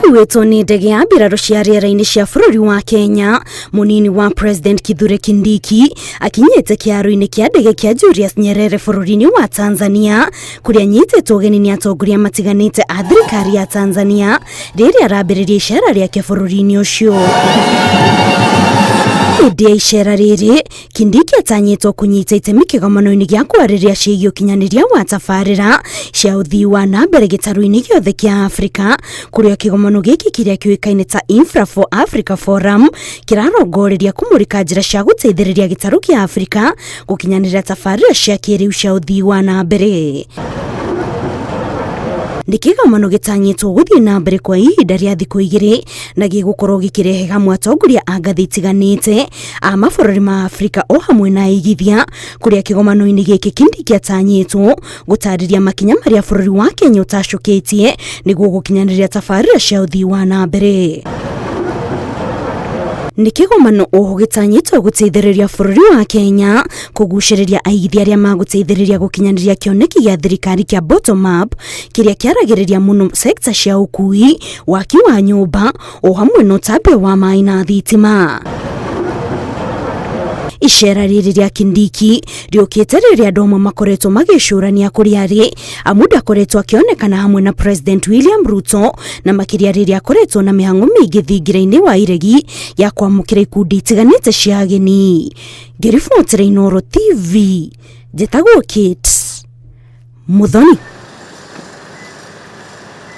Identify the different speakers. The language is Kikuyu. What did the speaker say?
Speaker 1: Akuĩtwo nĩ ndege ya mbirarũ cia rĩera-inĩ cia bũrũri wa Kenya, mũnini wa President Kithure Kindiki akinyĩte kĩharo-inĩ kĩa ndege kĩa Julius Nyerere bũrũri-inĩ wa Tanzania kũrĩa anyitĩtwo ũgeni nĩ atongoria matiganĩte a thirikari ya Tanzania rĩrĩa arambĩrĩria icera rĩake bũrũri-inĩ ũcio. Hĩndĩ ya icera rĩrĩ, Kindiki atanyĩtwo kũnyita itemi kĩgomano-inĩ gĩa kwarĩrĩria ciĩgiĩ ũkinyanĩria wa tabarĩra cia ũthii wa na mbere gĩtarũ-inĩ gĩothe kĩa Afrika, kũrĩa kĩgomano gĩkĩ kĩrĩa kĩũĩkaine ta Infra for Africa Forum kĩrarongoreria kũmũrĩka njĩra cia gũteithĩrĩria gĩtarũ kĩa Afrika gũkinyanĩria tabarĩra cia kĩrĩu cia ũthii wa na mbere. Nĩ kĩgomano gĩtanyĩtwo gũthiĩ na mbere kwa ihinda rĩa thikũ igĩrĩ na gĩgũkorwo gĩkĩrehe hamwe atongoria a ngathĩ itiganĩte a mabũrũri ma Afrika o hamwe na aigithia, kũrĩa kĩgomano-inĩ gĩkĩ Kindiki atanyĩtwo gũtarĩria makinya marĩa bũrũri wa Kenya ũtacũkĩtie nĩguo gũkinyanĩria tabarĩra cia ũthii wa na mbere. Nĩ kĩgomano oho gĩtanyĩtwo gũteithĩrĩria bũrũri wa Kenya kũgucĩrĩria aigithia arĩa magũteithĩrĩria gũkinyanĩria kĩoneki gĩa thirikari kĩa bottom up kĩrĩa kĩaragĩrĩria mũno sekta cia ũkui, waki wa nyũmba o hamwe na ũtambia wa maĩ na thitima. Icera rĩrĩ rĩa Kindiki rĩũkĩte rĩrĩa andũ amwe makoretwo magĩcũrania kũrĩa arĩ amu ndakoretwo akĩonekana hamwe na President William Ruto na makĩria rĩrĩa akoretwo na mĩhang'o mĩingĩ thingira-inĩ wa iregi ya kwamũkĩra ikundi itiganĩte cia ageni. Ngĩribotera Inooro TV, njĩtagwo Kate Muthoni.